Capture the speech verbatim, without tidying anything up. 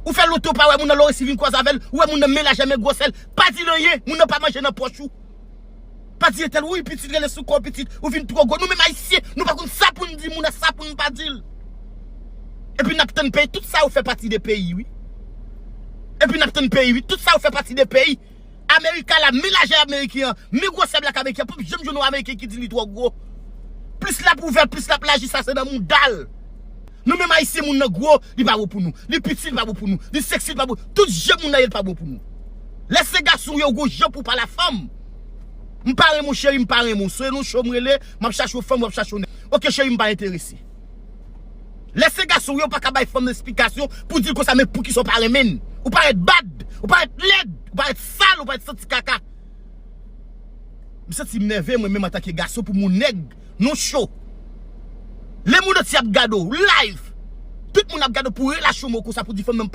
Ou fè lontan ou pa wè moun nan, lè w resi vin kwaze avè l, ou wè moun nan men lajè men gwosè l. Pa di l anyen, moun nan pa manje nan pòch ou. Pa di entèl, wi, pitit rele sou kò w, pitit, ou vin twò gwo. Nou menm Ayisyen, nou pa konn sa pou n di moun nan, sa pou n pa di l. Epi n ap tann peyi, tout sa yo fè pati de peyi, wi. Epi n ap tann peyi, wi. Tout sa yo fè pati de peyi. Amerika la, men lajè Ameriken an, men gwosè blak Ameriken an, p ap janm jwenn yon Ameriken ki di li twò gwo. Plis l ap ouvè, plis l ap laji, sa se nan mouda l. Nou menm Ayisyen, moun nan gwo, li pa bon pou nou. Li piti, li pa bon pou nou. Li seksi, li pa bon. Tout jan moun nan ye, li pa bon pou nou. Lè se gason w ye, ou gon jan pou w pale a fanm. M pa renmen w, cheri, m pa renmen w. Se yon cho m rele, m ap chache yon fanm, w ap chache yon nèg. Oke, cheri, m pa enterese. Lè se gason w ye, ou pa ka bay fanm nan esplikasyon pou di l konsa, men poukisa w pa renmen l. Ou parèt bad, ou parèt lèd, ou parèt sal, ou parèt santi kaka. M santi m nève, mwen menm antanke gason, pou moun nèg, non cho. Le monde entier ap gade w, live. Tout moun ap gade w pou relasyon mwen konsa, pou di fanm nan m